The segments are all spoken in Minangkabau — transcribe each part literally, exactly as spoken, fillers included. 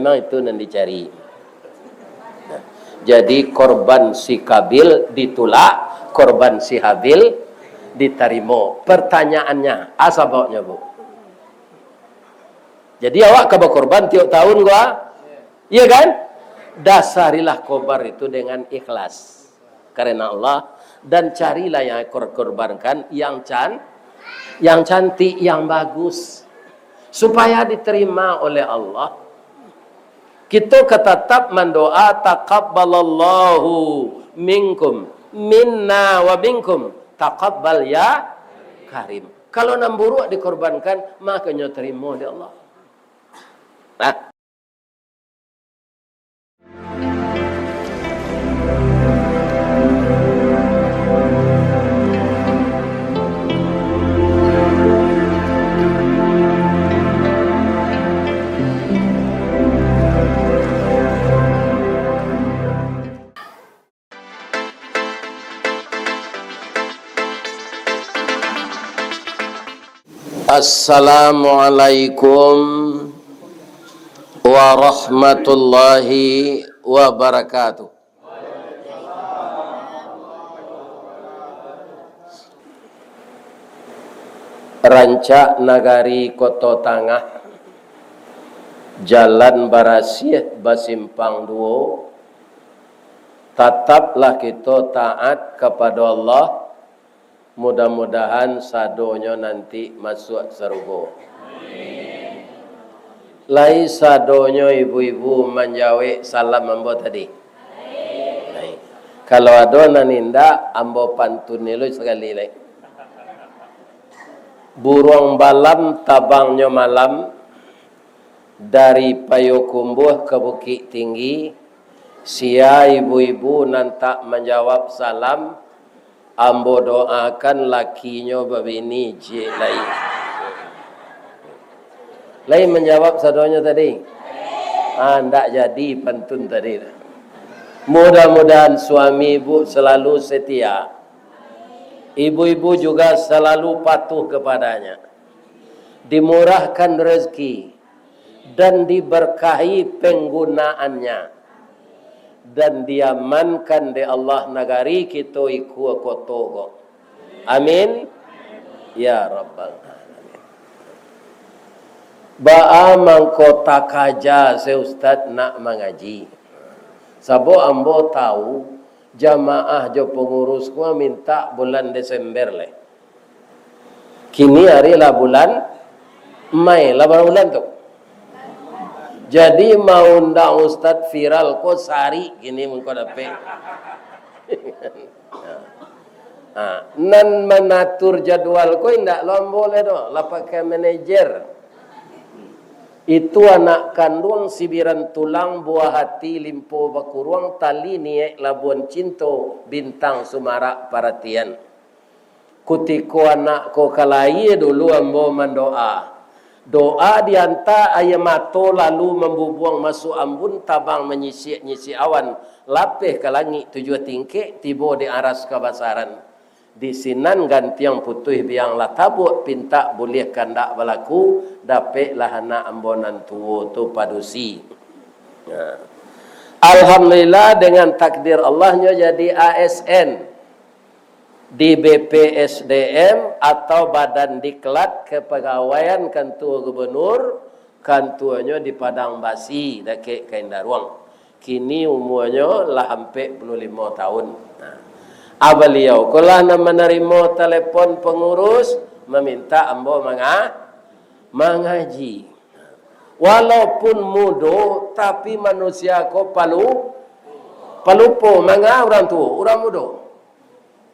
Memang itu nan dicari. Jadi, korban si Kabil ditulak, korban si Habil ditarimo. Pertanyaannya, a sababnyo, Bu? Jadi, awak ka bakorban tiok tahun ko, a? Iya kan? Dasarilah korban itu dengan ikhlas karena Allah, dan carilah yang kor-, korbankan yang can-, yang cantik, yang bagus, supaya diterima oleh Allah. Kito ka tatap mandoa, "Taqabbalallahu minkum, minna wa minkum, taqabbal ya karim." Kalau nan buruak dikorbankan, mako nyo tarimo dek Allah. Nah. Assalamualaikum warahmatullahi wabarakatuh. Rancak nagari Koto Tangah, jalan barasiah basimpang duo, tataplah kito taat kapado Allah, mudah-mudahan sadonyo nanti masuak sarugo. Lai sadonyo ibu-ibu manjawek salam ambo tadi? Lai. Kalau ado nan indak, ambo pantun ni lu sakali lai. Buruang balam tabangnyo malam, dari Payokumbuah ka Bukiktinggi, sia ibu-ibu nan tak manjawab salam, ambo doakan lakinyo babini ciek lai. Lai manjawab sadonyo tadi? Ah, ndak jadi pantun tadi. Mudah-mudahan suami ibu selalu setia. Ibu-ibu juga selalu patuh kepadanya. Dimurahkan rezeki dan diberkahi penggunaannya, dan diamankan dek Allah nagari kito Ikua Koto ko. Amin, ya rabbal alamin. Baa mangko takaja se Ustaz nak mangaji? Sabab ambo tahu, jamaah jo pangurus ko mintak bulan Desember lai. Kini ari lah bulan Mai, lah bara bulan tu? Jadi, maundang ustad viral ko sahari kini mangko dapek. Ha, nan manatur jadwal ko indak lo ambo lai doh, lah pakai manajer. Itu anak kanduang sibiran tulang, buah hati limpo bakuruang, tali niaik labuan cinto, bintang sumarak paratian. Kutiko anak ko ka lahia, dulu ambo mandoa. Doa dianta aia mato lalu mambubuang masuak ambun, tabang manyisiak-nyisiak awan, lapeh ka langik tujuah tingkek, tibo di aras kabasaran. Di sinan gantiang putuih biang lah tabuak, pintak buliah kandak balaku, dapeklah anak ambo nan tuo tu padusi. Nah. Alhamdulillah, dengan takdir Allah nyo jadi A S N di B P S D M atau Badan Diklat Kepegawaian Kantua Gubernur, kantuanyo di Padang Basi, dakek ka Indaruang. Kini umuanyo lah ampek puluah limo tahun. Nah, a baliau ko lah nan manarimo talepon pangurus, mamintak ambo manga-, mangaji. Walaupun mudo, tapi manusia ko palu-, palupo, manga urang tuo, urang mudo.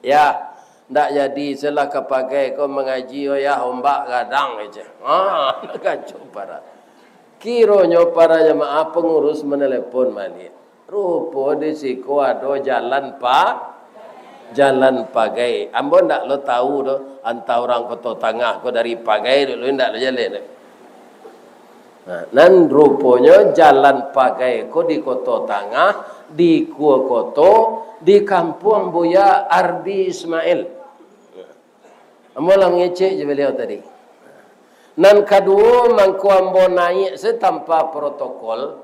Yah, ndak jadi, selah ka pagai ko mangaji, oh yah, ombak gadang, kecek. Ha, kacau parah. Kironyo para jamaah pangurus manelepon baliak. Rupo di siko ado jalan pa-, jalan pagai. Ambo ndak lo tahu doh, antah urang Koto Tangah ko dari pagai dulu, ndak lo jaleh doh. Nah, nan ruponyo jalan pagai ko di Koto Tangah, di Kuokoto, di kampuang Buya Ardi Ismail. Ambo lah mangecek jo baliau tadi. Nan kaduo, mangko ambo naiak se tanpa protokol.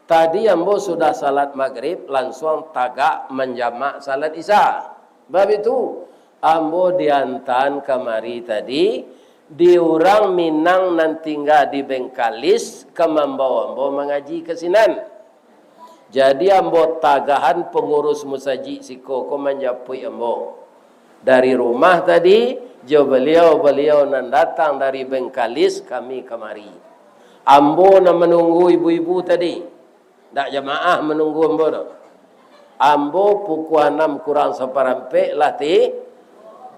Tadi ambo sudah salat magrib, lansuang tagak manjamak salat isya. Bab itu, ambo diantaan kamari tadi, di urang Minang nan tingga di Bengkalis, ka mambao ambo mangaji ka sinan. Jadi, ambo tagahan pangurus musajik siko ko manjapuik ambo. Dari rumah tadi, jo baliau-baliau nan datang dari Bengkalis, kami kamari. Ambo nan manunggu ibu-ibu tadi. Ndak jamaah manunggu ambo tu. Ambo pukua anam kurang saparampek lah ti-,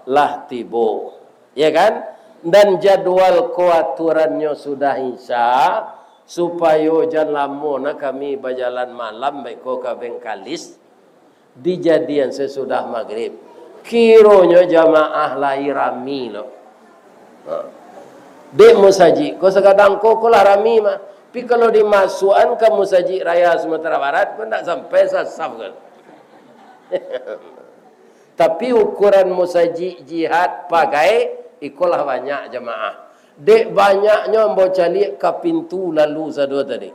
lah tibo. Ya kan? Dan jadwal ko aturannyo sudah isya, supayo jan lamo na kami bajalan malam baiko ka Bengkalis, dijadian sasudah magrib. Kironyo jamaah lai rami lo. Ha. Dek musajik ko sakadang ko, ko lah rami mah. Tapi kalau dimasuakan ka musajik raya Sumatera Barat, ko ndak sampai sasaf kan. Tapi ukuran musajik Jihad Pagai, ikolah banyak jamaah. Dek banyaknyo ambo caliak ka pintu lalu sado tadi.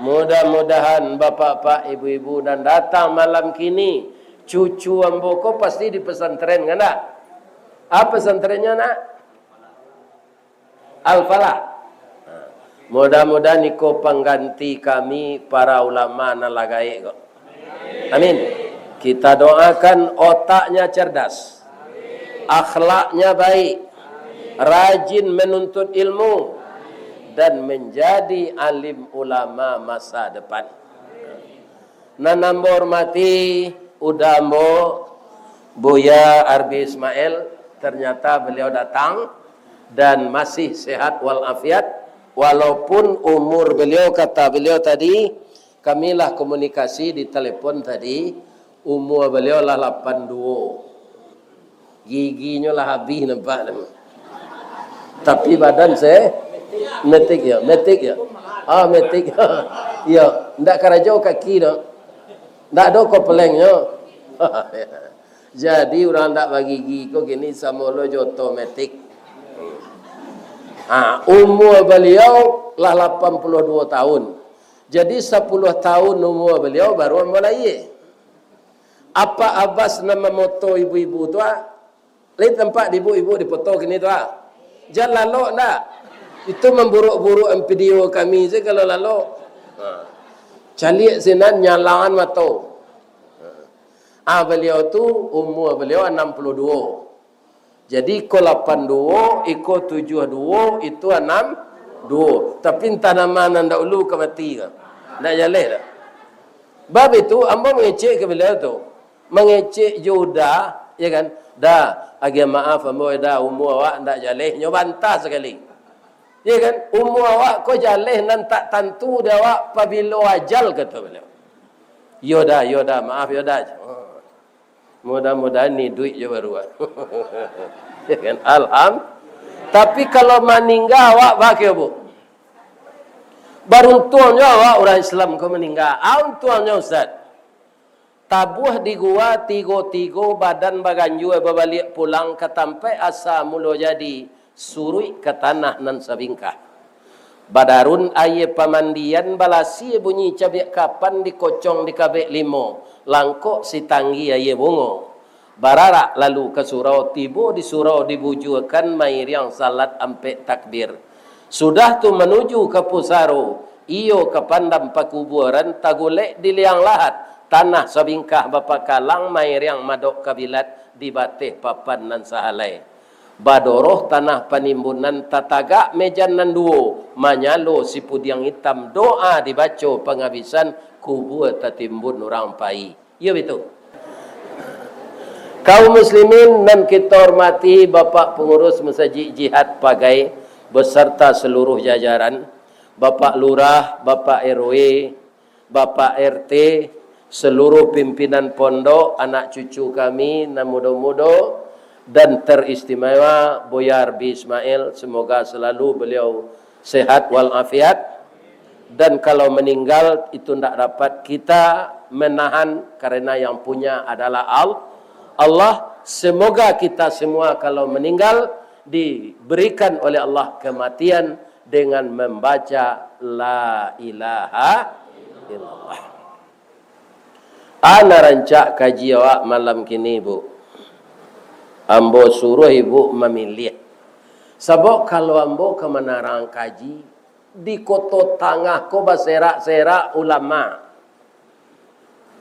Mudah-mudahan bapak-bapak, ibu-ibu nan datang malam kini, cucu ambo ko pasti di pesantren, kan ndak? Apa pesantrennyo, nak? Al-Falah. Mudah-mudahan iko pangganti kami para ulama nan lah gaek ko. Amin. Kita doakan otaknya cerdas, akhlaknya baik, rajin menuntut ilmu, dan menjadi alim ulama masa depan. Nan ambo hormati, uda ambo, Buya Arbi Ismail, ternyata beliau datang dan masih sehat walafiat, walaupun umur beliau, kata beliau tadi, kami lah komunikasi di telepon tadi, umur beliau lah lapan duo. Giginyo lah habih nampak tu. Tapi badan se-, metik yo, metik yo. Ah, metik. Yo, ndak karajo kaki tu. Ndak ado kopelengnyo. Jadi, urang ndak bagigi ko kini samo lo jo otomatik. Ha, umur beliau lah lapan puluh duo tahun. Jadi, sapuluah tahun umur beliau baru ambo lahia. Apak Abbas nan mamoto ibu-ibu tu, ah. Lai tampak di ibu-ibu dipoto kini tu, ah. Jan lalok ndak? Itu mamburuk-buruk video kami se kalau lalok. Ha. Caliak sinan nyalangan mato. Ha. Ah, beliau tu umur beliau anam puluah duo. Jadi, iko lapan duo, iko tujuah duo, itu anam duo. Tapi, antah nama nan dahulu ka mati ka. Ndak jaleh dah. Bab itu, ambo mangecek ka baliau tu. Mangecek jo uda, ya kan? Da, agiah maaf ambo, da, umur awak ndak jaleh. Nyo bantah sakali. Ya kan? Umur awak ko jaleh nan tak tantu di awak pabilo ajal, kato baliau. Yo da, yo da, maaf yo da. Mudah-mudahan iduik jo baru. Ya kan? Alham-, tapi kalau maningga awak bakeh, Bu. Baruntuang jo awak urang Islam ko maningga. Ah, untuangnyo, Ustaz. Tabuah di gua tigo-tigo, badan baganjua babaliak pulang ka tampaik asa mulo jadi, suruik ka tanah nan sabingkah. Badarun aia pamandian, balasia bunyi cabiak kapan, dikocong dikabek limo, langkok sitanggi aia bungo. Bararak lalu ka surau, tibo di surau dibujuakan, mairiang salat ampek takbir. Sudah tu manuju ka pusaro, iyo ka pandam pakubuaran, tagulek di liang lahat, tanah sabingkah bapakalang, mairiang madok kabilat, di bateh papan nan sahalai. Badoroh tanah panimbunan, tatagak mejan nan duo, manyalo sipudiang itam, doa dibaco pangabisan, kubua tatimbun urang pai. Iyo bitu. Kaum muslimin nan kita hormati, Bapak Pengurus Masjid Jihad Pagai beserta seluruh jajaran, Bapak Lurah, Bapak R W, Bapak R T, seluruh pimpinan pondok, anak cucu kami nan mudo-mudo, dan teristimewa Buya Arbi Ismail, semoga selalu beliau sehat walafiat, dan kalau meninggal itu ndak dapat kita menahan, karena yang punya adalah Al-, Allah. Semoga kita semua kalau meninggal diberikan oleh Allah kematian dengan membaca La ilaha Ana rancak kaji awak malam kini, Bu. Ambo suruah ibu mamiliah. Sabab kalau ambo ka manarang kaji, di Koto Tangah ko baserak-serak ulama.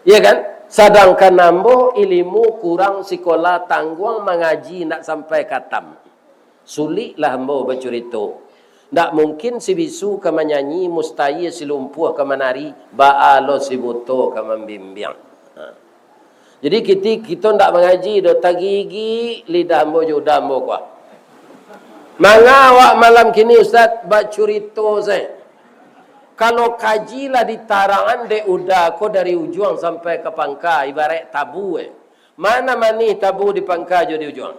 Ya kan? Sadangkan ambo ilimu kurang, sikola tangguang, mangaji ndak sampai katam. Suliklah ambo bacurito. Ndak mungkin si bisu ka manyanyi, mustahia si lumpuah ka manari, baa lo si buto ka mambimbiang. Ha. Jadi, kiti-, kito ndak mangaji doh, tagigik lidah ambo jo uda ambo kuah. Manga awak malam kini, Ustaz, bacurito sae. Kalau kaji lah ditarangan dek uda ko dari ujuang sampai ka pangka, ibaraik tabu, eh. Mana manih tabu di pangka jo di ujuang?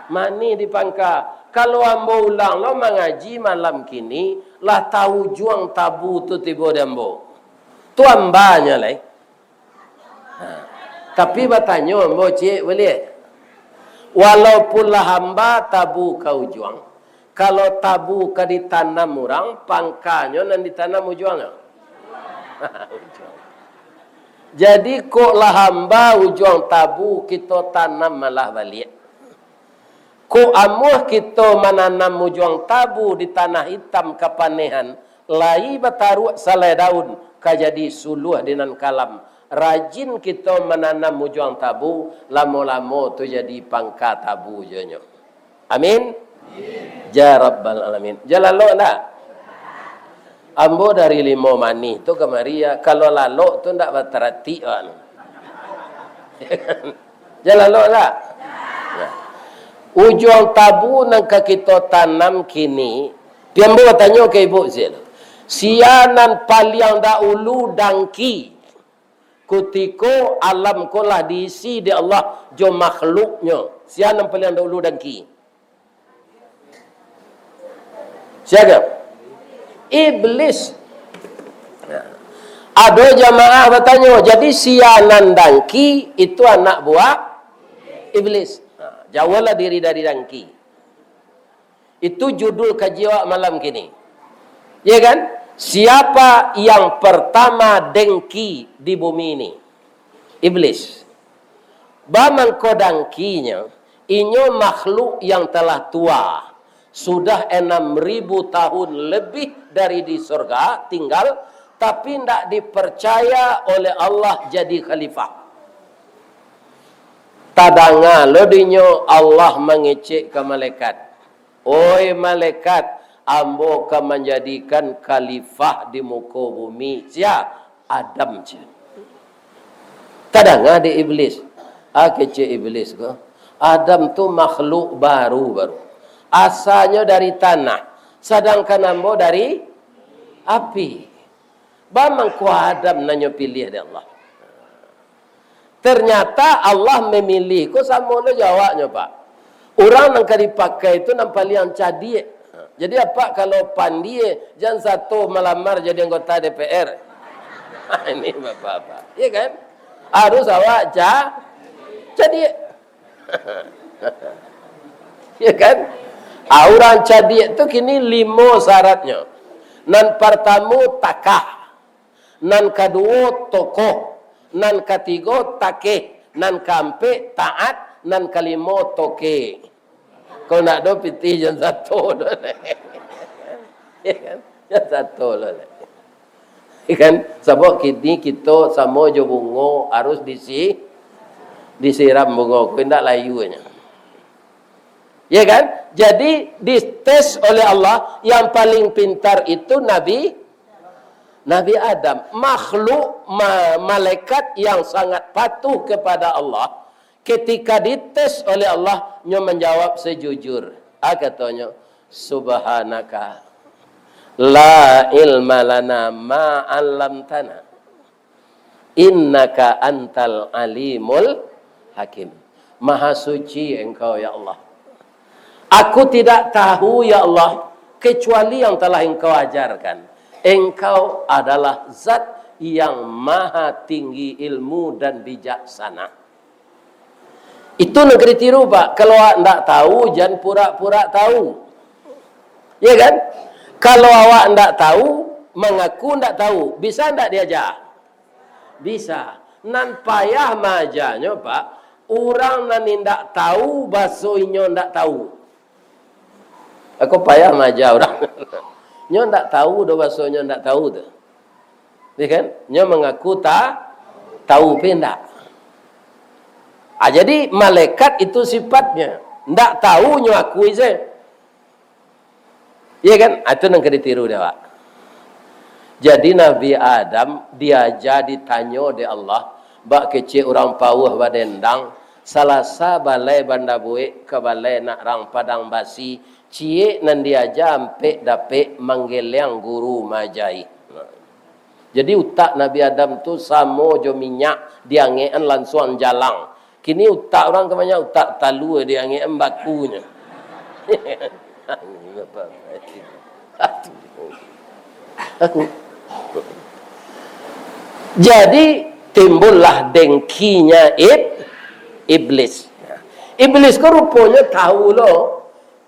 Manih di pangka. Kalau ambo ulang lo mangaji malam kini, lah taujuang tabu tu tibo di ambo. Tu ambanyo lai. Ha. Tapi batanyo ambo ciek buliah. Walaupun lah amba tabu ka ujuang, kalau tabu ka ditanam urang, pangkanyo nan ditanam ujuangnyo. Ujuang. Jadi, kok lah amba ujuang tabu, kito tanam malah baliak. Kok amuah kito mananam ujuang tabu di tanah itam kapanehan, lai bataruak salai daun, ka jadi suluah di nan kalam. Rajin kito mananam ujuang tabu, lamo-lamo tu jadi pangka tabu jo nyo. Amin. Ya Rabbal Alamin. Jan lalok ndak? Ambo dari Limo Manih tu kamari, ya, kalau lalok tu ndak bataratik, wak. Jan lalok ndak? Nah. Ujuang tabu nan ka kito tanam kini, pian ambo batanyo ka ibu situ. Sia nan paliang dahulu dangki, kutiko alam ko lah diisi dek Allah jo makhluk-Nyo, sia nan paliang dahulu dangki? Sia ko? Iblis. Nah. Ado jamaah batanyo, jadi sia nan dangki itu anak buah Iblis. Nah, jauahlah diri dari dangki. Itu judul kaji awak malam kini. Ya kan? Siapa yang pertama dengki di bumi ini? Iblis. Ba mangko dangkinyo, inyo makhluk yang telah tua, sudah enam ribu tahun lebih dari di sorga tinggal, tapi ndak dipercaya oleh Allah jadi khalifah. Tadanga lo dinyo Allah mangecek ka malaikat, "Oi malaikat, ambo ka manjadikan khalifah di muko bumi." Sia? Adam, sia. Tadanga dek Iblis. Ah, kecek Iblis ko, Adam tu makhluk baru-baru. Asanyo dari tanah, sadangkan ambo dari api. Ba mangko Adam nan nyo piliah dek Allah. Ternyata Allah memilih ko samo lo jo awaknyo, Pak. Urang nan ka dipakai tu nan paliang cadiak. Jadi, Apak kalau pandie, jan sato malamar jadi anggota D P R. Ini Bapak-bapak. Iya kan? Harus awak ca-, cadiak. Ya kan? Ah, urang cadiak tu kini limo syaratnyo. Nan partamo, takah. Nan kaduo, tokoh. Nan katigo, takeh. Nan kaampek, taat. Nan kalimo, toke. Kalau ndak do pitih, jan sato do. Ya kan? Jan sato lo. Ya kan? Sabab kini kito samo jo bungo, harus disi-, disiram bungo, kok indak layunyo. Ya kan? Jadi, dites oleh Allah, yang paling pintar itu Nabi, Nabi Adam. Makhluk ma-, malaikat yang sangat patuh kepada Allah, ketika dites oleh Allah, nyo manjawab sejujur. Ah, katonyo, "Subhanaka, la ilma lana ma 'allamtana. Innaka antal alimul hakim." Maha suci Engkau, ya Allah. Aku tidak tahu, ya Allah, kecuali yang telah Engkau ajarkan. Engkau adalah Zat yang Maha Tinggi ilmu dan bijaksana. Itu nan ka ditiru, Pak. Kalau awak ndak tahu, jan pura-pura tahu. Ya kan? Kalau awak ndak tahu, Mangaku ndak tahu, bisa ndak diaja? Bisa. Nan payah maajanyo, Pak, urang nan indak tahu baso inyo ndak tahu. Ako payah maaja urang. Nyo ndak tahu doh baso nyo ndak tahu tu. Ya kan? Nyo mangaku ta-, tahu, tapi ndak. Ah, jadi malaikat itu sifatnya. Ndak tahu nyo akui se. Iya kan? Ah, itu nan ka ditiru dek awak. Jadi Nabi Adam diaja ditanyo dek Allah, bak kecek urang pauah badendang, Salasa balai Banda Buek ka balai nak rang Padang Basi, ciek nan diaja ampek dapek manggeliang guru maaja-i. Jadi utak Nabi Adam tu samo jo minyak, diangekan lansuang jalang. Kini utak urang ka banyak utak talua, diangekan bakunyo. Jadi timbullah dengkinya ib-, iblis. Iblis ko ruponyo tahu lo,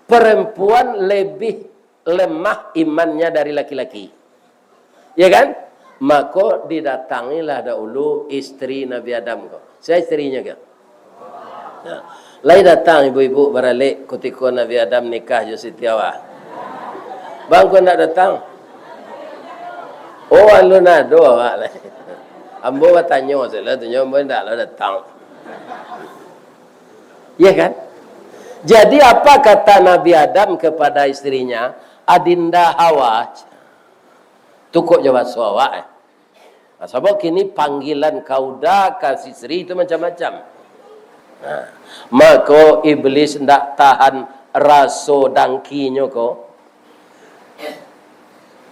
perempuan lebih lemah imannya dari laki-laki. Ya kan? Mako didatangilah dahulu isteri Nabi Adam ko. Sia isterinyo ko? Nah, lai datang ibu-ibu baralek kutiko Nabi Adam nikah jo Siti Hawa? Bang ko ndak datang? Oh, alun ado awak lai. Ambo batanyo sajolah tu nyo, ambo ndak lah datang. Ya kan? Jadi apa kata Nabi Adam kepada istrinya, "Adinda Hawa"? Tu kok jo baso awak, eh? Nah, sabab kini panggilan kauda ka isteri tu macam-macam. Nah, mako iblis ndak tahan raso dangkinyo ko.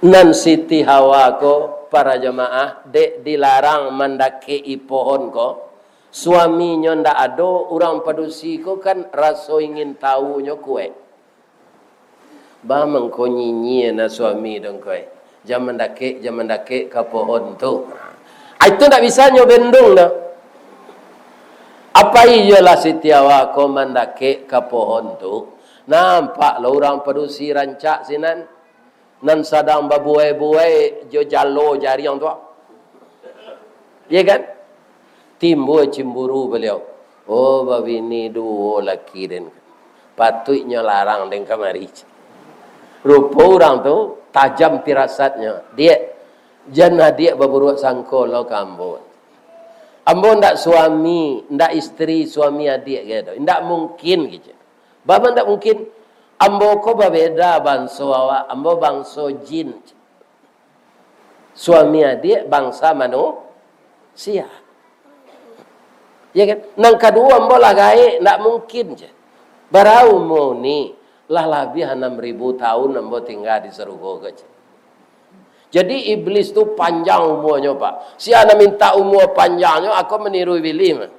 Nan Siti Hawa ko, para jamaah, dek dilarang mandakek-i pohon ko, suaminyo ndak ado, urang padusi ko kan raso ingin tahunyo kuaik. Ba mangko nyinyia na suami dong ko, eh. Jan mandakek, jan mandakek ka pohon tu. Ah, itu ndak bisa nyo bendung doh. Apa iyolah Siti Hawa ko mandakek ka pohon tu, nampak lo urang padusi rancak sinan, nan sadang babuai-buai jo jalo jariang tu. Iya kan? Timbua cimburu baliau. Oh, babini duo laki den. Patuiknyo larang den kamari. Rupo urang tu tajam pirasatnyo. "Diak, jan adiak baburuak sangko lo ka ambo. Ambo ndak suami, ndak isteri suami adiak," gitu. "Ndak mungkin," gitu. "Baa ndak mungkin? Ambo ko babeda banso awak, ambo banso jin. Suami adiak bangsa manusia." Ya kan? "Nan kaduo, ambo lah gaek, ndak mungkin," ceh. "Bara umua uni?" "Lah labiah anam ribu tahun ambo tingga di sarugo ko," ceh. Jadi iblis tu panjang umuanyo, Pak. Sia nan mintak umua panjangnyo, ako maniru iblis mah.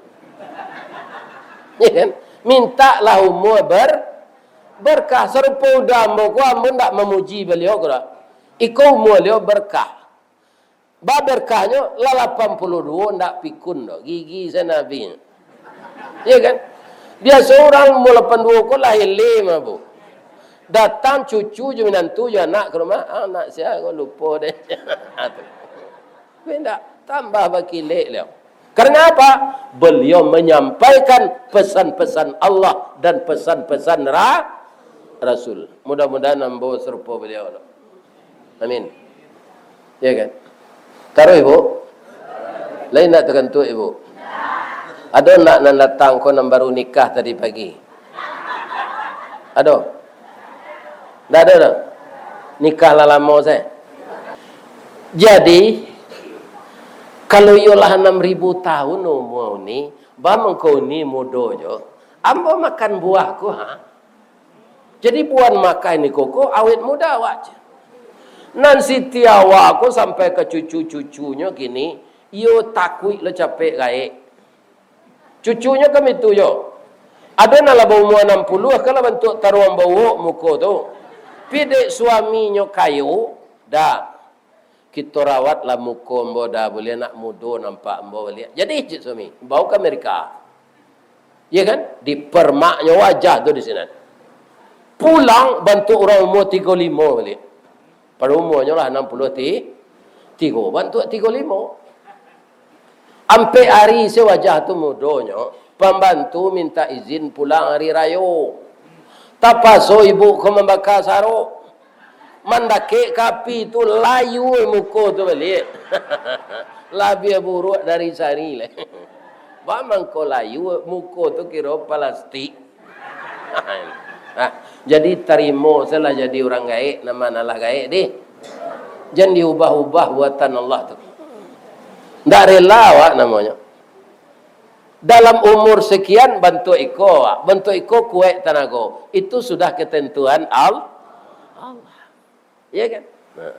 Ya kan? Mintaklah umua ber-, berkah. Sarupo uda ambo ko, ambo ndak mamuji baliau ko doh. Iko umua baliau berkah. Ba berkahnyo, lah lapan puluah duo ndak pikun doh, gigi se nan abih. Iya kan? Biaso urang umua lapan duo ko lah eleh mah, Bu. Datang cucu jo minantu jo anak ka rumah, "Ah, anak sia ko lupo deh." Tapi ndak, tambah bakilek liau. Karena apa? Beliau menyampaikan pesan-pesan Allah dan pesan-pesan Ra-, Rasul. Mudah-mudahan ambo sarupo beliau. Amin. Ya kan? Taruih, Bu. Lain ndak takantuak, Ibu? Ado ndak nan datang ko nan baru nikah tadi pagi? Ado? Ndak ado doh? Nikah lah lamo sae. Jadi, kalau iyo lah anam ribu tahun umua uni, ba mangko uni mudo jo, ambo makan buah ko, ha? Jadi buah makan iko ko awet muda awak, ceh. Nan Siti Hawa ko sampai ka cucu-cucunyo kini, iyo takuik lo capek gaek. Cucunyo kan itu yo. Ado nan lah baumua anam puluah, kan lah bantuak taruang bauak muko tu. Pi dek suaminyo kayo, dah. Kito rawatlah muko ambo, dah buliah anak mudo nampak ambo baliak. Jadi, cek suami, bao ka Amerika. Ya kan? Dipermaknyo wajah tu di sinan. Pulang bantuak urang umua tigo limo baliak. Pado umuanyo lah anam puluah ti-, tigo, bantuak tigo limo. Ampek ari se wajah tu mudonyo, pambantu minta izin pulang ari rayo. Tapaso ibu ko mambaka sarok. Mandakek ka api tu, layua muko tu baliak. Labiah buruak dari sari lai. Baa mangko layua, muko tu kiro palastik. Nah, jadi tarimo sajolah jadi urang gaek, nan ma nan lah gaek deh. Jan diubah-ubah buatan Allah tu. Ndak rela awak namonyo. Dalam umur sekian bantuak iko, awak. Bantuak iko kuaik tanago. Itu sudah ketentuan Al-, Allah. Ya kan? Nah.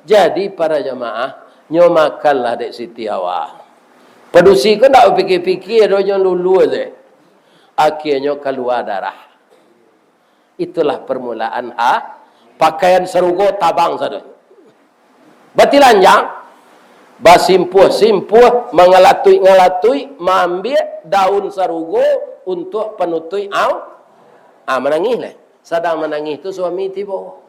Jadi para jamaah, nyo makanlah dek Siti Hawa. Padusi ko ndak bapikia-pikia doh, nyo lulua se. Akhianyo kalua darah. Itulah permulaan ha-, pakaian sarugo tabang sadonyo. Batilanjang, basimpuah-simpuah, mangalatuik-ngalatuik, maambiak daun sarugo untuak panutuik au-, ah, manangih lai. Sadang manangih tu suami tibo.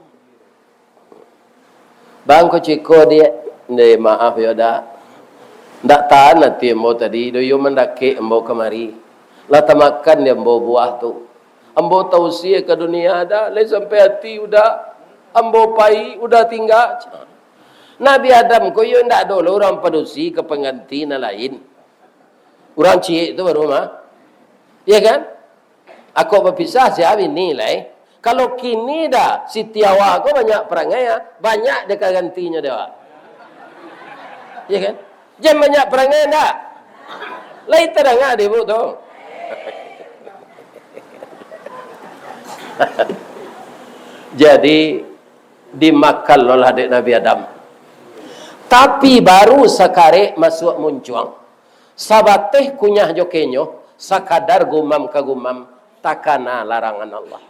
"Bang, ko ciko, Diak." "Ndeh, maaf yo, Dak. Ndak tahan ati ambo tadi, doh iyo mandakek ambo kamari. Lah tamakan dek ambo buah tu. Ambo tausia ka dunia, Dak, lai sampai ati udah. Ambo pai, udah tingga." Nabi Adam ko iyo ndak ado lo urang padusi ka pangganti nan lain. Urang ciek tu baru mah. Iya kan? Ako bapisah sia bini lai. Kalau kini dah, Siti Hawa ko banyak parangai, ah, banyak dek ka gantinyo dek awak. Iya kan? Jan banyak parangai ndak? Lai tadanga dek ibu tu. Jadi, dimakan lo lah dek Nabi Adam. Tapi baru sakarek masuak muncuang. Sabateh kunyah jo kenyo, sakadar gumam ka gumam, takana larangan Allah.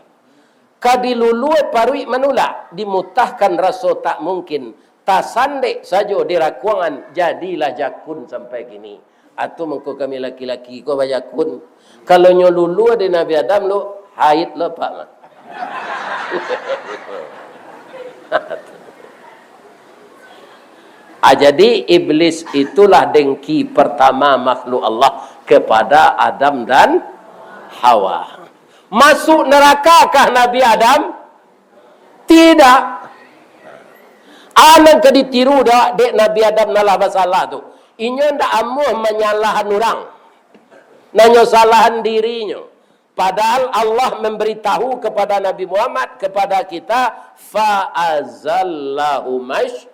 Ka dilulua paruik manulak, dimutahkan raso tak mungkin, tasandek sajo di rakuangan, jadilah jakun sampai kini. Atu mangko kami laki-laki ko bajakun. Kalau nyo lulua di Nabi Adam lo, haid lo, Pak, mah. Ah, jadi iblis itulah dengki pertama makhluk Allah kepada Adam dan Hawa. Masuk nerakakah Nabi Adam? Tidak. A nan ka ditiru dek, dek Nabi Adam nan lah basalah tu. Inyo ndak amuah manyalahan urang. Nan nyo salahan dirinyo. Padahal Allah memberitahu kepada Nabi Muhammad, kepada kita, "Fa azallahu mash-,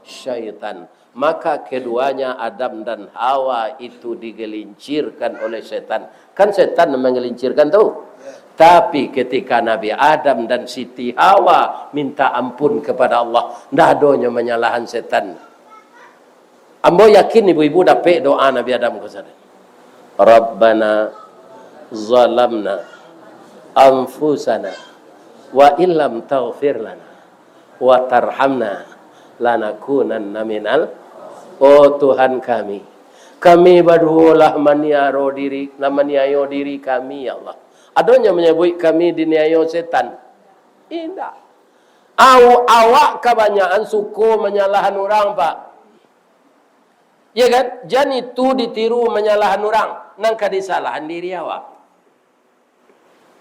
syaitan." Maka keduanya, Adam dan Hawa, itu digelincirkan oleh setan. Kan setan yang menggelincirkan tu. Tapi ketika Nabi Adam dan Siti Hawa minta ampun kepada Allah, ndak adonyo manyalahan setan. Ambo yakin ibu-ibu dapek doa Nabi Adam ko sadonyo. "Rabbana zalamna anfusana wa illam taghfir lana wa tarhamna lanakunanna minal," Oh Tuhan kami, kami baduo lah maniaro diri, lah maniayo diri kami, ya Allah. Adonyo manyabuik kami diniayo setan? Indak. Au-, awak kabanyakan suko manyalahan urang, Pak. Ya kan? Jan itu ditiru manyalahan urang, nan ka disalahan diri awak.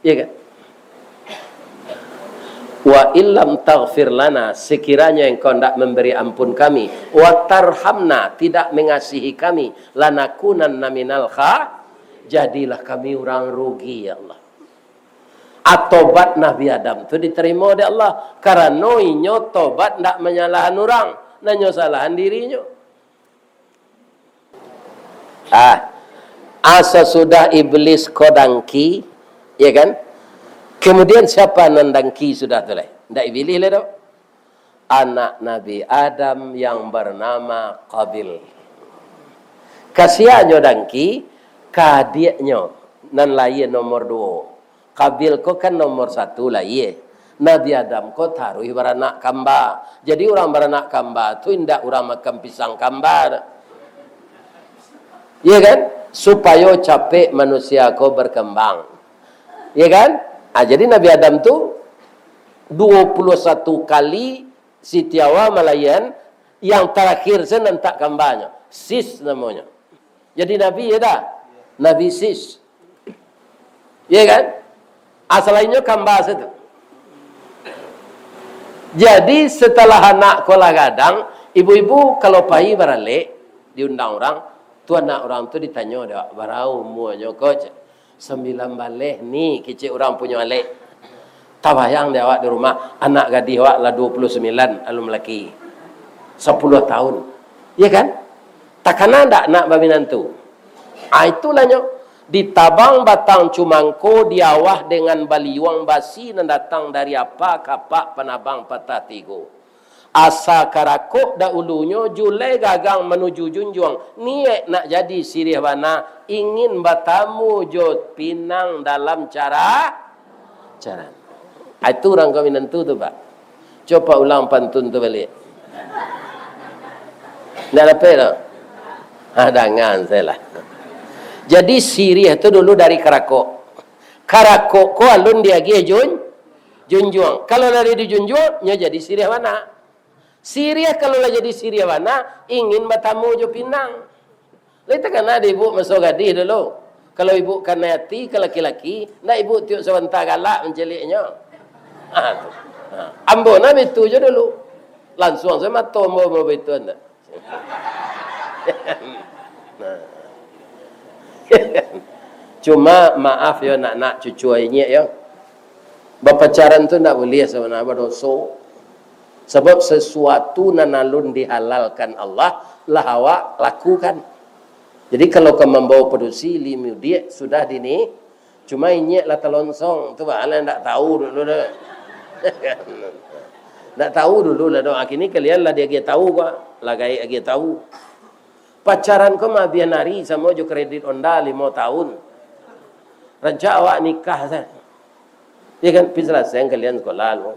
Ya kan? "Wa illam taghfir lana," sekiranya Engkau ndak memberi ampun kami, "wa tarhamna," tidak mengasihi kami, "lanakunanna minal kha-," jadilah kami urang rugi, ya Allah. Atobat Nabi Adam tu diterima dek Allah, karano inyo tobat ndak manyalahan urang, nan nyo salahan dirinyo. Ah, asa sudah iblis ko dangki, ya kan? Kemudian siapa nan dangki sudah tu lai? Ndak iblis lai doh. Anak Nabi Adam yang bernama Qabil. Ka sia nyo dangki? Ka adiaknyo nan lahia nomor duo. Qabil ko kan nomor satu lahia. Nabi Adam ko taruih baranak kamba. Jadi urang baranak kamba tu indak urang makan pisang kamba. Ya kan? Supayo capek manusia ko berkembang. Ya kan? Ah, jadi Nabi Adam tu dua puluh satu kali Siti Hawa malahian, yang tarakhir se nan tak kambanyo. Sis namonyo. Jadi nabi, ya dak? Nabi Sis. Iya kan? Asalnyo kamba se tu. Jadi, setelah anak ko lah gadang, ibu-ibu kalau pai baralek, diundang urang, tu anak urang tu ditanyo dek, "Bara umuanyo ko?" cek. "Sambilan baleh ni," kecek urang punyo alek. Tabayang dek awak di rumah, anak gadih awak lah dua puluh sambilan, alun balaki. Sapuluah tahun. Iya kan? Takana ndak nak baminantu? Ah, itulah nyo. Ditabang batang cumangko, diawah dengan baliuang basi nan datang dari apa kapak panabang patah tigo. Asa karakok dahulunyo, julai gagang manuju junjuang, niaik nak jadi siriah bana, ingin batamu jo pinang dalam cara, cara. Ah, itu urang ka minantu tu, Pak. Coba ulang pantun tu baliak. Ndak dapek tu? Ah, dangan sajolah. Jadi, siriah tu dulu dari karakok. Karakok ko alun diagiah jun-, junjuang. Kalau lah dijunjuang, nyo jadi siriah bana. Siriah kalau lah jadi siriah bana, ingin batamu jo pinang. Lai takana dek ibu maso gadih dulu. Kalau ibu kanai ati ka laki-laki, ndak ibu tiok sabanta galak mancaliaknyo. Ha, tu. Ha. Ambo nah bitu jo dulu. Lansuang sajo mato ambo, ambo bitu anda. Nah. Cuma maaf yo, nak-nak cucu inyiak yo. Bapacaran tu ndak buliah sabananyo, badoso. Sabab sasuatu nan alun dihalalkan Allah, lah awak lakukan. Jadi, kalau ka mambawa padusi, li mudiak sudah dini, cuma inyiak lah talonsong, tu baa lah ndak tahu dulu dah. Ndak tahu dulu lah doh. Kini kalian lah diagiah tahu ko, lah gaek agiah tahu. Pacaran ko maabihan ari samo jo kredit Honda limo tahun. Rancak awak nikah sajo. Iya kan? Pi salasai kalian sekolah lu.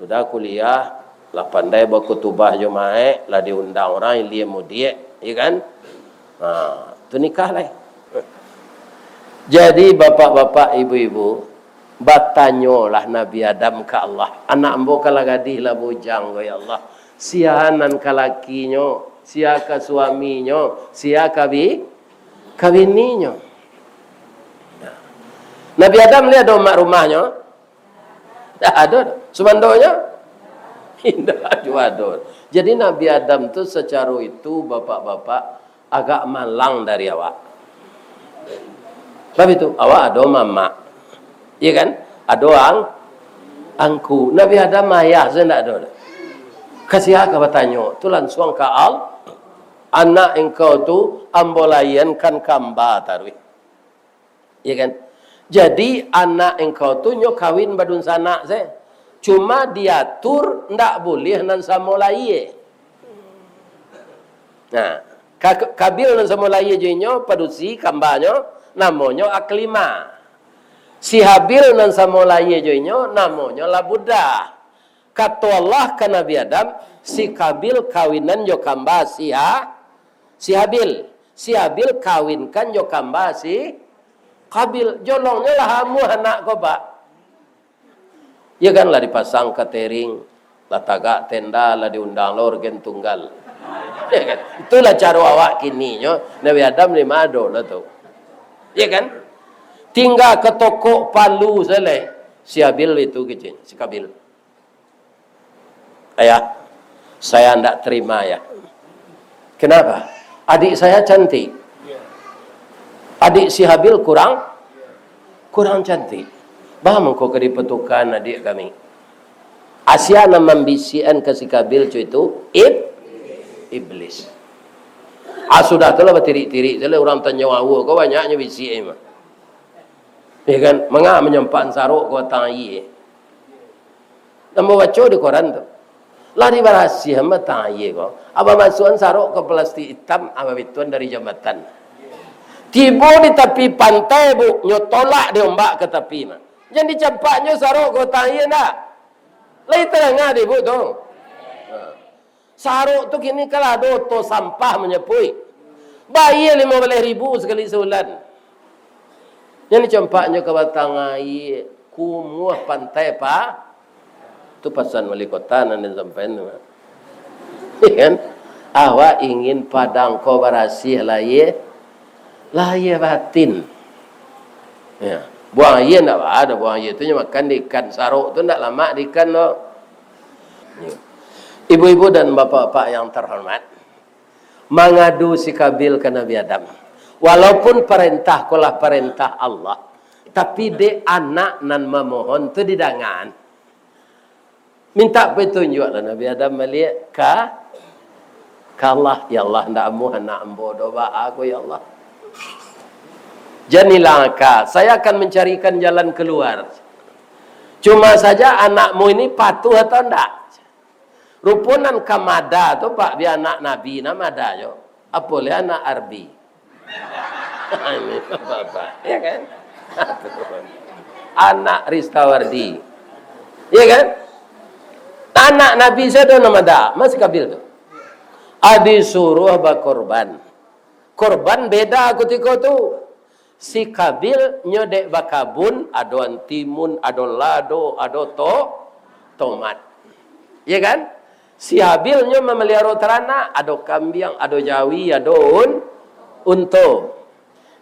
Sudah kuliah, lah pandai bakutubah jo maek, lah diundang urang ilia mudiak, iya kan? Ha, tu nikah lai. Jadi, bapak-bapak, ibu-ibu, batanyolah Nabi Adam ka Allah, "Anak ambo kan lah gadih, lah bujang ko, ya Allah. Sia nan ka lakinyo, sia ka suaminyo, sia ka bi-, ka bininyo?" Nabi Adam ni ado mak rumahnyo? Ndak ado doh. Sumandonyo? Indak juo ado. Jadi, Nabi Adam tu sacaro itu, bapak-bapak, agak malang dari awak. Sabab itu, awak ado mamak. Iya kan? Ado ang-, angku. Nabi Adam ayah sajo ndak ado doh. Ka sia ka batanyo? Tu lansuang ka Al-, "Anak engkau tu ambo lahiankan kamba taruih." Iya kan? Jadi, anak engkau tu nyo kawin badunsanak se. Cuma diatur ndak buliah nan samo lahia. Nah, Ka-, Kabil nan samo lahia jo inyo, padusi, kambanyo, namonyo Aklima. Si Habil nan samo lahia jo inyo, namonyo Labuda. Kato Allah ka Nabi Adam, "Si Kabil kawinan jo kamba si Ha-, si Habil. Si Habil kawinkan jo kamba si Kabil." Jolongnyo lah amuah anak ko, Pak. Ya kan, lah dipasang katering, lah tagak tenda, lah diundang lo organ tunggal. Ya kan? Itulah caro awak kininyo, Nabi Adam ni ma ado lah tu. Ya kan? Tingga ka tokok palu sajo lai. Si Habil itu kecek, si Kabil. "Ayah, saya ndak terima, Ayah." "Kenapa?" "Adik saya cantik. Adik si Habil kurang, kurang cantik. Baa mangko ka dipatukakan adik kami?" Sia nan mambisiakan ka si Kabil co itu, ib-, iblis. Ah, sudah tu lah batirik-tirik, tu lah urang tanyo awa ko banyaknyo bisiak mah. Ya kan? "Manga manyampakan sarok ka batang aia?" Ambo baco di koran tu. Lah dibarasiahan batang aia ko. Abah masuakan sarok ka plastik itam, abah bituan dari jambatan. Tibo di tapi pantai, Bu, nyo tolak dek ombak ka tapi mah. Jan dicampaknyo sarok ka batang aia ndak? Lai tadanga dek Ibu tu? Ha. Sarok tu kini kan lah ado oto sampah manyapuik. Bayia limo baleh ribu sakali saulan. Jan dicampaknyo ka batang aia, kumuah pantai, Pak. Tu pasan wali kota nan disampaikan tu. Iya kan? Awak ingin Padang ko barasiah lahia, lahia batin. Ya. Buang aia ndak baa doh, buang aia tu nyo makan di ikan, sarok tu ndak lamak di ikan doh. Ya. Ibu-ibu dan bapak-bapak yang terhormat, mangadu si Kabil ka Nabi Adam. Walaupun parentah ko lah parentah Allah, tapi dek anak nan mamohon tu didangaan. Minta patunjuak lah Nabi Adam baliak ka, ka Allah. "Ya Allah, ndak amuah anak ambo doh, baa ko, ya Allah?" "Jan ilang aka, saya akan mencarikan jalan keluar. Cuma saja anakmu ini patuh atau ndak?" Rupo nan ka mada tu, Pak, bia anak Nabi nan mada jo. Apo leh anak Arbi. Ini bapak, ya kan? Anak Ristawardi. Ya kan? Anak Nabi sia nan mada, ma si Kabil tu. Ah, disuruah bakorban. Korban beda kutiko tu. Si Kabil nyo dek bakabun, ado antimun, ado lado, ado to-, tomat. Ya kan? Si Habil nyo mamaliaro taranak, ado kambiang, ado jawi, ado un-, unto.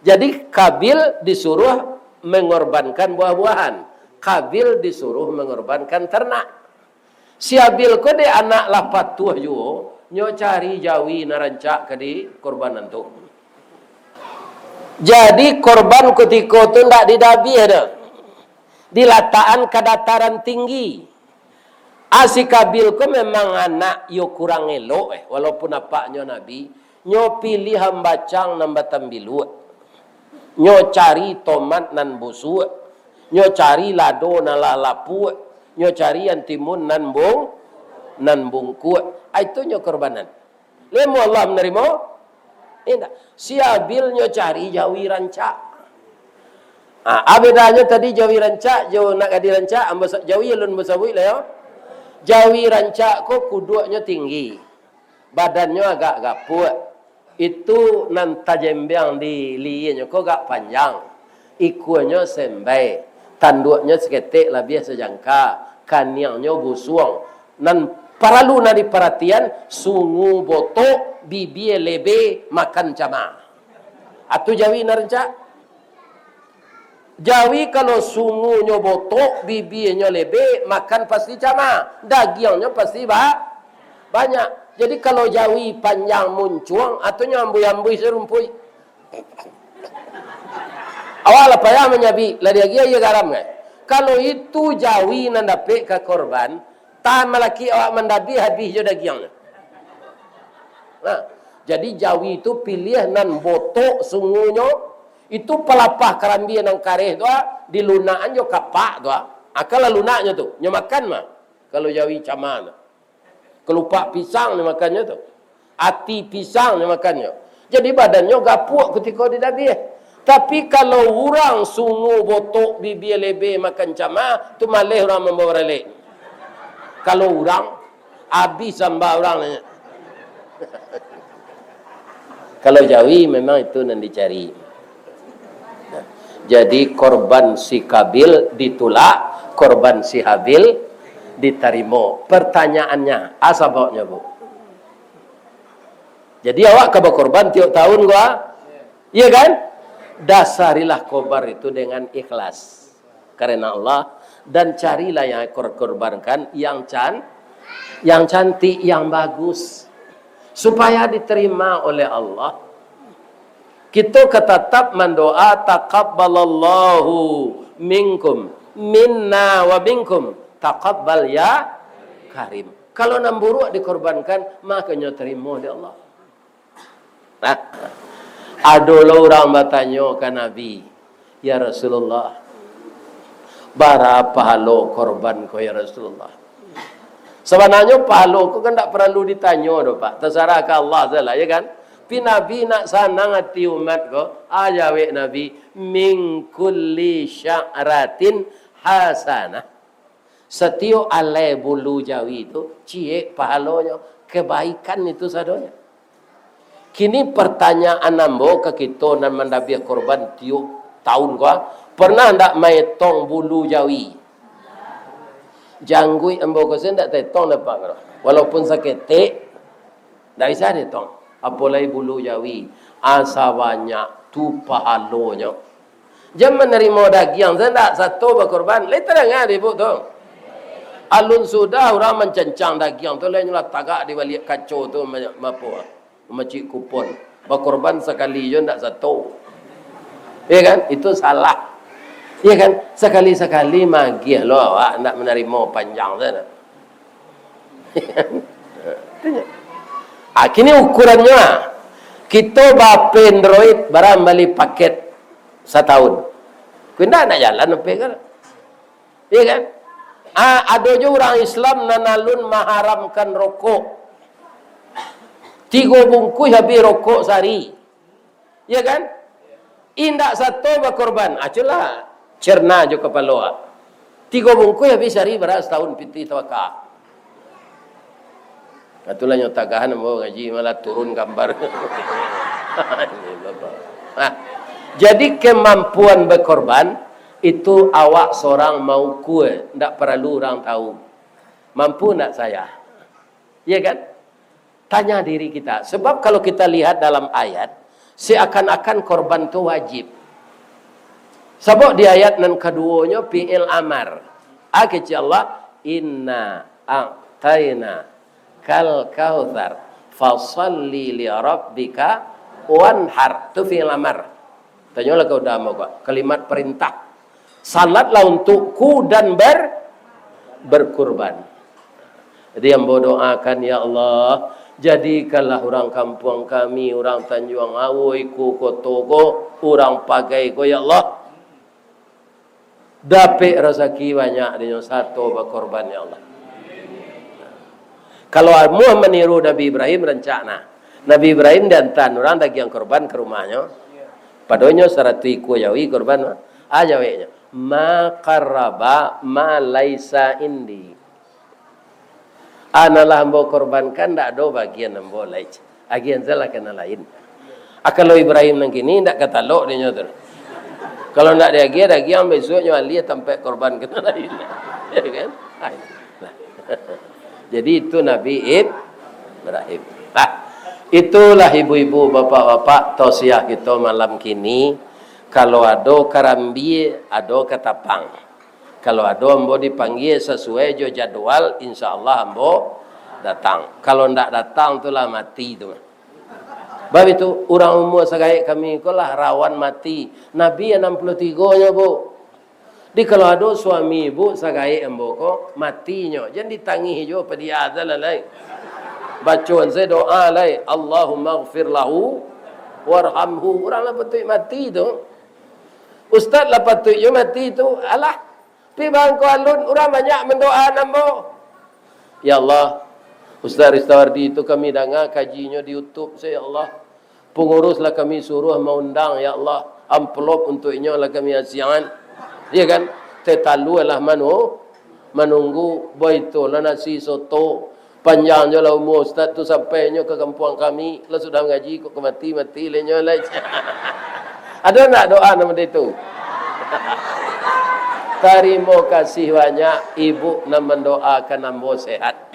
Jadi, Kabil disuruh mengorbankan buah-buahan. Kabil disuruh mengorbankan ternak. Si Habil ko dek anak lah patuah juo, nyo cari jawi nan rancak ka dikorbanan tu. Jadi, korban kutiko tu ndak di dabiah doh. Dilatakan ka dataran tinggi. Ah, si Kabil ko memang anak yo kurang elok, eh, walaupun apaknyo nabi, nyo piliah ambacang nan batambiluak. Nyo cari tomat nan busuak. Nyo cari lado nan lah lapuak. Nyo cari antimun nan bung-, nan bungkuak. Ah, itu nyo korbanan. Lemo Allah manarimo? Indak. Si Habil nyo cari jawi rancak. Ah, ah, bedanyo tadi jawi rancak jo nak gadih rancak, ambo sa-, jawi alun basabuik lah yo. Jawi rancak ko kuduaknyo tinggi, badannyo agak gapuak. Itu nan tajembeang di lienyo ko agak panjang. Ikuanyo sembai, tanduaknyo saketek labiah sajangka, kaniangnyo busuang. Nan paralu nan diparatian, sungu botok, bibia lebe, makan cama. Atu jawi nan rancak. Jawi kalau sungunyo botok, bibianyo lebe, makan pasti cama, dagiangnyo pasti ba-, banyak. Jadi kalau jawi panjang muncuang, atunyo ambuih-ambuih sarumpuik. Awak lah payah manyabik, lah diagiah iyo garam kan. Kalau itu jawi nan dapek ka korban, tahan malakik awak mandabiah, habih jo dagiangnyo. Nah, jadi jawi tu piliah nan botok sungunyo, itu palapah karambia nan kareh tu, ah, dilunakan jo kapak tu, ah. Ah, kan lah lunaknyo tu, nyo makan mah. Kalau jawi cama tu. Kelupak pisang nyo makannyo tu. Ati pisang nyo makannyo. Jadi badannyo gapuak kutiko didabiah. Tapi kalau urang sungu botok, bibia lebe, makan cama, tu maleh urang mambawa baralek. Kalau urang, abih samba urang nyo. Kalau jawi memang itu nan dicari. Nah, jadi korban si Kabil ditulak, korban si Habil ditarimo. Pertanyaannya, a sababnyo, Bu? Jadi awak ka bakorban tiok tahun ko, a? Iya kan? Dasarilah korban itu dengan ikhlas karena Allah, dan carilah yang kor-, korbankan yang can-, yang cantik, yang bagus, supaya diterima oleh Allah. Kito ka tatap mandoa, "Taqabbalallahu minkum, minna wa minkum, taqabbal ya karim." Kalau nan buruak dikorbankan, maka nyo tarimo dek Allah. Nah, ado lo urang batanyo ka Nabi, "Ya Rasulullah, bara pahalo korban ko, ya Rasulullah?" Sabananyo pahalo ko kan ndak paralu ditanyo doh, Pak. Tasarah ka Allah sajolah, ya kan? Tapi Nabi nak sanang ati umat ko, a jawek Nabi, "Min kulli sya'ratin hasanah." Satiok alai bulu jawi tu, ciek pahalonyo, kebaikan itu sadonyo. Kini pertanyaan ambo ka kito nan mandabiah korban tiok tahun ko, a, pernah ndak maetong bulu jawi? Jangguik ambo ko se ndak tetong dapek ko. Walaupun saketek, ndak bisa tetong. Apo lai bulu jawi, asa banyak tu pahalonyo. Jan manarimo dagiang se ndak sato bakorban. Lai tadanga dek ibuk tu. Alun sudah urang mancancang dagiang tu, lai nyo lah tagak di baliak kaco tu, ma-, ma-, apo, mamacik kupon. Bakorban sakali jo ndak sato. Iya kan? Itu salah. Iya kan? Sakali-sakali magiah lo awak ndak manarimo panjang tu. Ah, kini ukurannyo, ah. Kito ba-H P Android, bara bali paket satahun. Kok indak nak jalan H P kan? Iya kan? Ah, ado jo urang Islam nan alun maharamkan rokok. Tigo bungkuih habih rokok sahari. Iya kan? Indak sato bakorban. Ah, cubolah cerna jo kapalo, ah. Tigo bungkuih habih sahari, bara satahun pitih tawaka. Itulah nyo tagahan ambo ngaji malah turun gambar. Nah, jadi kemampuan bakorban itu awak sorang maukua, ndak paralu urang tahu. Mampu ndak saya? Iya kan? Tanya diri kita. Sebab kalau kita lihat dalam ayat, seakan-akan korban tu wajib. Sabab di ayat nan kaduonyo fi'il amar. A kecek Allah, "Inna a'taina kal kautsar, fasalli li rabbika wanhar." Tu fi'il amar. Tanyolah ka uda ambo ko, kalimat perintah. Salatlah untukku dan ber-, berkurban. Jadi ambo doakan, ya Allah, jadikanlah urang kampuang kami, urang Tanjuang Awo iko koto ko, urang Pagai ko, ya Allah, dapek rasaki banyak dinyo sato bakorban, ya Allah. Kalau amuah maniru Nabi Ibrahim, rancak nah. Nabi Ibrahim diantaan urang dagiang korban ka rumahnyo. Padonyo saratuih ikua jawi korban, ah, jaweknyo, "Ma qarraba ma laisa indi." Nan lah ambo korbankan, ndak ado bagian ambo lai. Agiahan sajolah ka nan lain. Ah, kalau Ibrahim nan kini, ndak ka talok dinyo tu. Kalau ndak diagiah dagiang, bisuaknyo aliah tampek korban ka nan lain. Ya kan? Nah. Jadi itu Nabi Ib-, Ibrahim. Nah, itulah ibu-ibu, bapak-bapak, tausiah kito malam kini. Kalau ado karambia, ado katapang. Kalau ado ambo dipanggia sasuai jo jadwal, insya Allah ambo datang. Kalau ndak datang, tu lah mati tu. Bab itu, urang umua sagaek kami ko lah rawan mati. Nabi anam puluah tigo nyo, Bu. Di kalau ado suami ibu sagaek ambo ko, mati nyo. Jan ditangih juo padiah tu lah lai. Bacoan sajo doa lai, "Allahummaghfir lahu warhamhu." Urang lah patuik mati tu. Ustaz lah patuik juo mati tu. Alah, pi bangko alun, urang banyak mandoaan ambo. Ya Allah, Ustaz Ristawardi tu kami danga kajinyo di YouTube, ya Allah. Pangurus lah kami suruah maundang, ya Allah. Amplop untuak inyo lah kami asiangan. Ya kan? Tatalu lah manu-, manunggu, baitulah nasi soto. Panjang jo lah umua Ustaz tu sampai nyo ka kampuang kami. Lah sudah mangaji, kok ka mati, mati lah nyo lah. Ado ndak doa nan model tu? Tarimo kasih banyak, ibu nan mandoakan ambo sehat.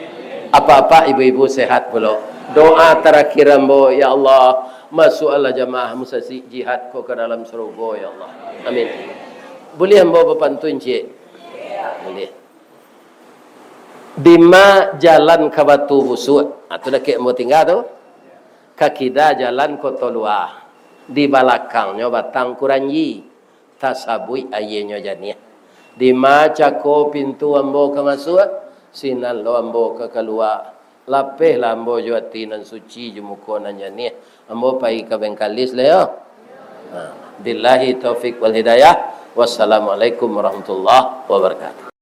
Apak-apak, ibu-ibu sehat pulo. Doa tarakhir ambo, ya Allah, masuakkanlah jamaah musasik jihad ko ka dalam sarugo, ya Allah. Amin. Buliah ambo bapantun ciek? Buliah. Dima jalan ka Batu Busuak? Ah, tu dakek ambo tingga tu. Ka kida jalan Koto Lua. Di balakangnyo Batang Kuranji. Tasabuik aianyo janiah. Dima cako pintu ambo ka masuak, sinan lo ambo ka kalua. Lapehlah ambo jo ati nan suci, jo muko nan janiah. Ambo pai ka Bengkalis lai yo. Nah, billahi taufik wal hidayah. Wassalamualaikum warahmatullahi wabarakatuh.